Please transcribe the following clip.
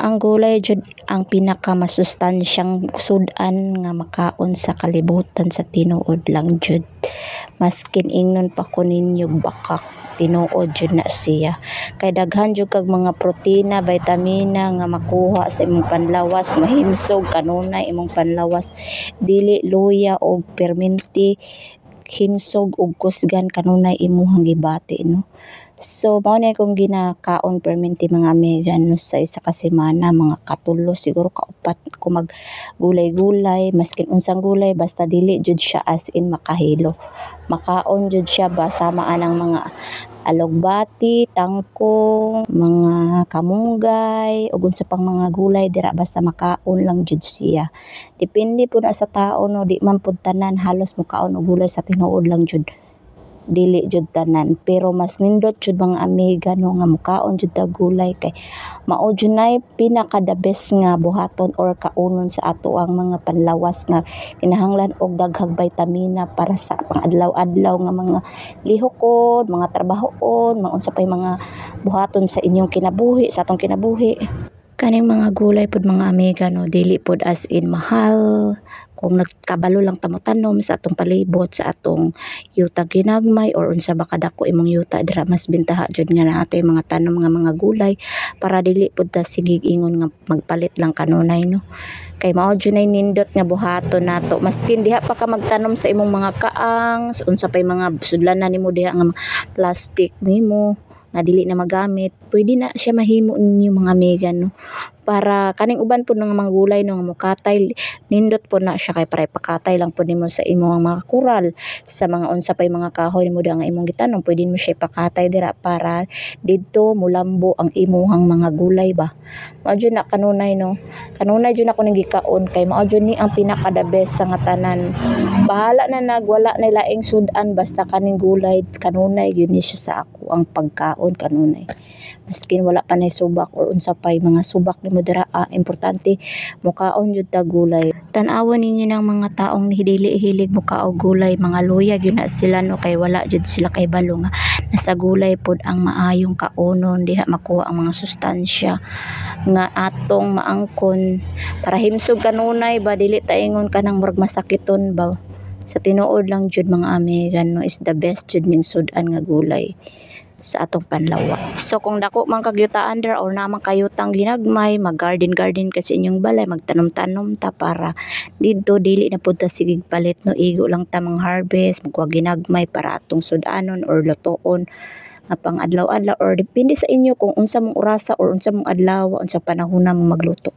Ang gulay jud ang pinakamasustansyang sud-an nga makaon sa kalibutan, sa tinuod lang jud. Maskin ingnon pa ko ninyo bakak, tinuod jud na siya. Kay daghan jud kag mga protina, vitamina nga makuha sa imong panlawas, mahimsog kanunay imong panlawas, dili luya og perminti, himsog ug kusgan kanunay imuhang gibati, no. So mao ni akong ginakaon perminti, mga amiga, no, sa isa ka semana mga katulo, siguro kaupat ko mag gulay-gulay, maskin unsang gulay basta dili jud siya as in makahilo. Makaon jud siya ba sama anang mga alugbati, tangkong, mga kamunggay ug unsa pang mga gulay dira, basta makaon lang jud siya. Depende pud na sa tao, no, di man pud tanan halos mokaon og gulay, sa tinuod lang jud. Dili jud tanan, pero mas nindot jud, mga amiga, no, nga mokaon jud tag gulay kay mao jud nay pinaka the best nga buhaton or kaunon sa ato ang mga panlawas nga kinahanglan og daghang vitamina para sa pang-adlaw-adlaw nga mga lihokon, mga trabahoon, mga unsa pay mga buhaton sa inyong kinabuhi, sa atong kinabuhi. Kaning mga gulay pod, mga amiga, no, dili pod as in mahal kung nagkabalo lang ta motanom sa atong palibot, sa atong yuta ginagmay or unsa ba kadako imong yuta dira, mas bintaha jud nga naa tay mga tanom nga mga gulay para dili pud ta sige ingon nga magpalit lang kanunay, no. Kay mao jud nay nindot nga buhaton nato, maskin diha pa ka magtanom sa imong mga kaang, unsa pay mga sudlanan nimo diha nga plastic nimo nga dili na magamit, pwede na siya mahimo ninyo, mga amiga, no. Para kaning uban pud nga mga gulay, no, nga mokatay, nindot pud na siya kay para ipakatay lang pud nimo sa imong mga kural, sa mga unsa pay mga kahoy nimo diha nga imong gitanom, pwede nimo siya ipakatay dira para didto mulambo ang imuhang mga gulay ba. Mao jud na kanunay, no. Kanunay jud nako ning gikaon kay mao jud ni ang pinaka the best sa nga tanan. Bahala na nagwala na laing sud-an, basta kaning gulay kanunay gyud ni siya sa ako ang pagkaon kanunay. Maskin wala pa nay subak or unsa pay mga subak nimo dira, importante mokaon jud ta gulay. Tan-awon ninyo ng mga taong dili hilig mokaog gulay, mga luya gyud na sila, no, kay wala jud sila kahibalo nga nasa gulay pod ang maayong kaunon, diha makuha ang mga sustansya nga atong maangkon para himsog kanunay ba, dili ta ingon kanang murag masakiton ba. Sa tinuod lang jud, mga amiga, no, is the best jud ning sud-an nga gulay sa atong panlawas. So kung dako man kag yutaan dira or naa man kayutang ginagmay, mag garden garden ka sa inyong balay, magtanom-tanom ta para didto dili na pud ta sige palit, no, igo lang ta mang harvest, magkuha ginagmay para atong sud-anon or lutoon nga pang adlaw-adlaw or depende sa inyo kung unsa mong orasa or unsa mong adlaw, unsa panahona mo magluto.